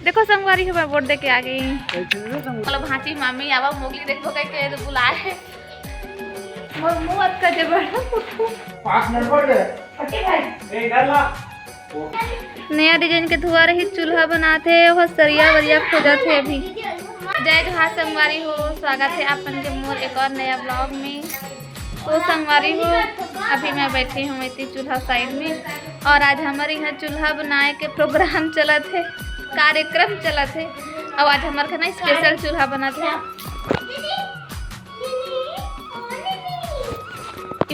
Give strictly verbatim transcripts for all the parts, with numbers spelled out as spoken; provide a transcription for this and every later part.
देखो संगवारी हो, मैं वोट दे के आ गई। चलो भांची मामी आवा, मोगली देखबो कह के तो बुलाए। मोर मुंह अतका जे बड़ा। पाँच मिनट बढ़ गए। ए, इधर ला। नया डिजाइन के धुआ रही चूल्हा बनात हे, ओह सरिया वरिया खोजत हे अभी। जय जोहार संगवारी हो, स्वागत हे आप मन के मोर एक और नया ब्लॉग में। तो संगवारी हो, अभी मैं बैठी हूँ इतनी चूल्हा साइड में, और आज हमारे यहाँ चूल्हा बनाए के प्रोग्राम चलत हे, कार्यक्रम चलत हे। और आज हमारे घर ना स्पेशल चूल्हा बनत हे।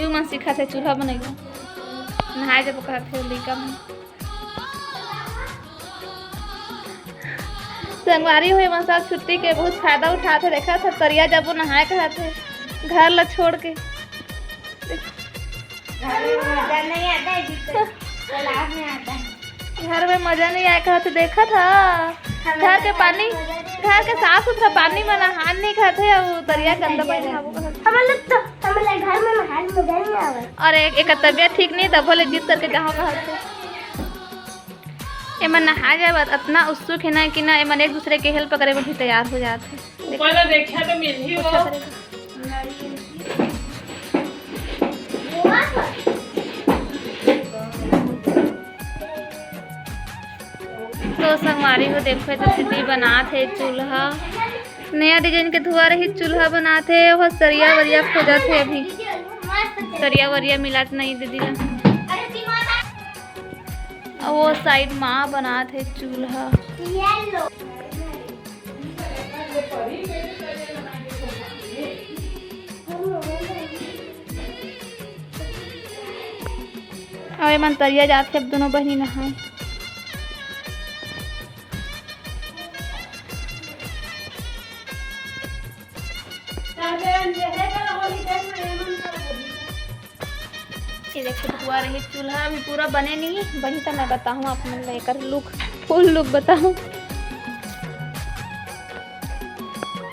यू मन सिखत हे चूल्हा बनेगा, नहाए जब कहत हे लइका मन। संगवारी हो, एमन सब छुट्टी के बहुत फायदा उठात हे। देखत हे, तरिया जाबो नहाए कहत हे, घर ला छोड़ के। घर में मजा नहीं आता है जितना तालाब में आता है। घर में मजा नहीं आए कहत हे, देखत हे। हम घर के लोग पानी, मजा नहीं घर के साफ सुथरा पानी में नहान नहीं कहत हे, अउ तरिया के अंदर पानी नहाबो कहत हे। हम लोग तो, हम लोग घर में नहान मजा नहीं आवे। और एक, एक तबियत ठीक नहीं, तब बोले जिद करके जाओ कहत हे। एमन नहा जाए बर अतना उत्सुक हे ना कि ना एमन एक दूसरे के हेल्प करे बर भी तैयार हो जात हे। ऊपर ला देखा तो मिलही वो। अच्छा करेगा। तो संगवारी हो देखो, तो दीदी बनात हे चूल्हा, नया डिजाइन के धुआ रही चूल्हा बनात हे। ओह सरिया वरिया खोजत हे अभी, सरिया वरिया मिलात नहीं दीदी ला। अउ वो साइड माँ बनात हे चूल्हा। अउ एमन तरिया जात हे, अब दोनों बहिनी नहाए। ये देखो, धुआ रही चूल्हा, अभी पूरा बने नहीं, बनी त मैं बताहूँ आप मन ला एकर लुक, फुल लुक बताहूँ।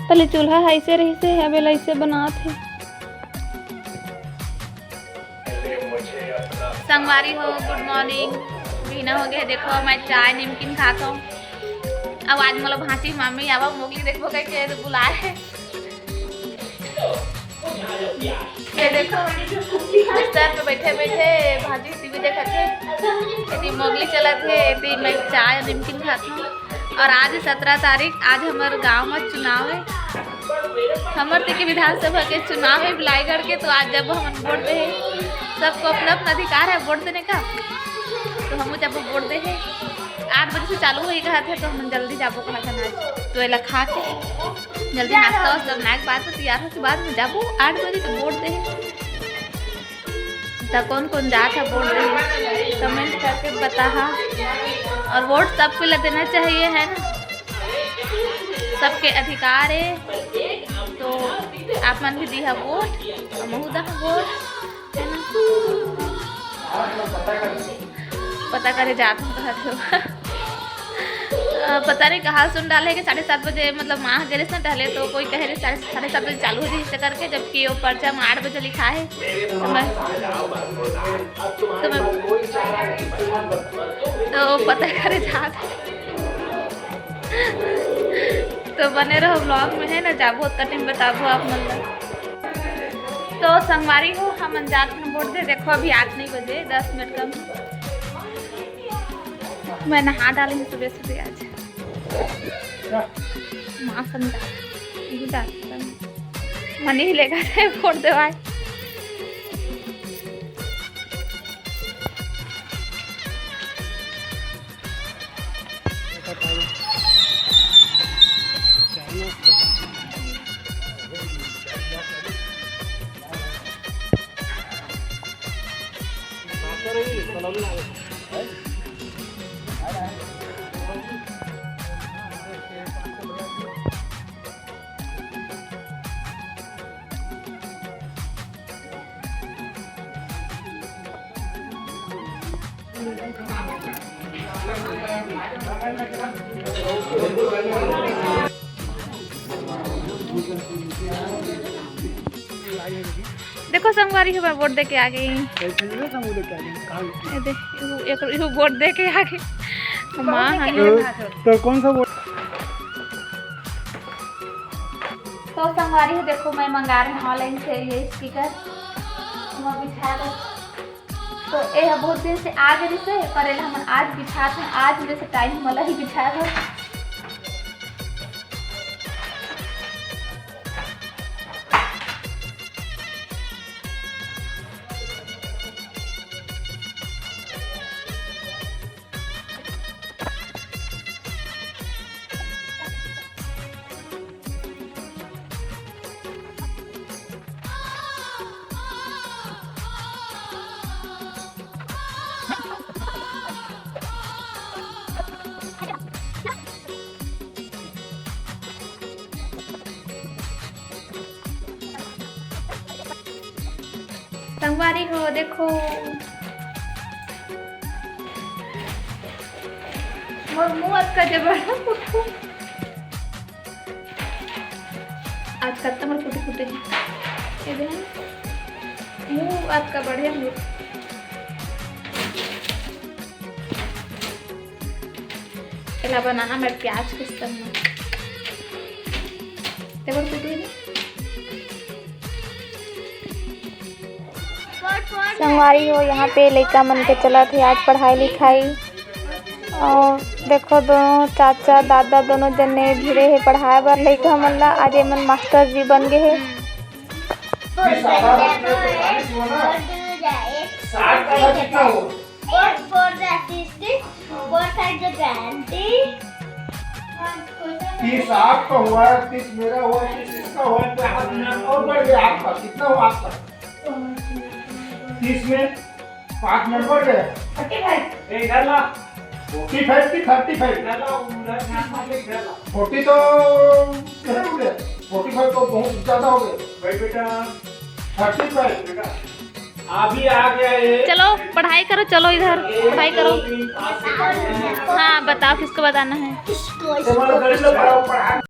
पहले चूल्हा ह ऐसे रहिसे, अब एला ऐसे बनात हे। संगवारी हो, गुड मॉर्निंग। बिहना हो गया, देखो मैं चाय निमकिन खात हूँ। अब आज मोला भांची मामी आवा, मोगली देखबो कह के तो बुलाए हे। ये देखो, बिस्तर पे बैठे बैठे भांची टीवी देखत हे, एती मोगली चलत हे, एती मैं चाय निमकिन खात हूँ। और आज सत्रह तारीख, आज हमर गांव में चुनाव हे। हमर तिके विधानसभा के चुनाव हे बिलाईगढ़ के, तो आज जब हमन वोट दे हे, सबको अपना अपना अधिकार है वोट देने का, तो हमू जब वोट दे हे, आठ बजे से चालू होही कहत हे, तो हमन जल्दी जाबो कहत हन आज। तो एला खा के जल्दी नाश्ता वास्ता बनाए के बाद तो तैयार होके बाद में जाबो आठ बजे तो वोट दे हे। त कौन कौन जात है वोट दे, कमेंट करके बताहा। और वोट सबको ला देना चाहिए, है ना, सबके अधिकार है। तो आप मन भी दिहा वोट, हमहू दहा वोट, है ना। पता करे जात हूँ कहत हो। अ, पता नहीं कहाँ सुन डाले कि साढ़े सात बजे, मतलब, माँ गए ना टहले, तो कोई कहे रहे साढ़े, साढ़े सात बजे चालू हो जाए इसे करके, जबकि वो पर्चा में आठ बजे लिखा है। तो मैं, तो मैं, तो पता करे जात। तो बने रहो ब्लॉग में, है ना, जाबो ओतका टाइम बताबो आप मन ला। तो संगवारी हो, हमन जात हन वोट दे। देखो, अभी आठ नहीं बजे, दस मिनट कम। मैं नहा डाली हूँ सुबह सुबह आज। माँ समझा, यही जात हन। मनी ही लेगा थे वोट देवाए। देखो संगवारी हो, मैं वोट दे के आ गई। कैसे मिले तुम लोग क्या कहाँ? ये दे, यू, एक, यू वोट दे के आ गई। माँ, हाँ। तो, तो कौन सा बोल? तो संगवारी हो, देखो, मैं मंगा रहे हैं ऑनलाइन से ये स्पीकर, मैं बिछा दे। तो ये ह बहुत दिन से आ गए से, पर एला हमन आज बिछात हन, आज में से टाइम मला ही बिछाए हो। संगवारी हो, देखो, मोर मुंह अतका जबर। आज कत्ता मोर फुटे फुटे हे। ये देख, मुंह अतका बढ़िया मोर। एला बनाना मैं प्याज के संग में। ते बर कुटू हे। संगवारी हो, यहाँ पे लइका मन के चलत हे आज पढ़ाई लिखाई। और देखो, दोनों चाचा दादा दोनों जने भिड़े हे पढ़ाए बर लइका मन ला। आज एमन मास्टर जी बन गए हे। साठ का कितना हुआ? Four, four जा sixty, four five जा twenty। तीस आपका हुआ है, तीस मेरा हुआ है, तीस इसका हुआ है, तो आठ मिनट और बढ़ गया आपका। कितना हुआ आपका? तीस में पाँच मिनट बढ़ गया। Forty five। ए, इधर ला। Forty five की thirty five। इधर ला, उधर ध्यान मत दे, इधर ला। Forty तो कितने हो गए? Forty five तो बहुत ज्यादा हो गए। भाई बेटा। Thirty five। बेटा। अभी आ गया ये। चलो, पढ़ाई करो, चलो इधर पढ़ाई करो। हाँ, बताओ किसको बताना है।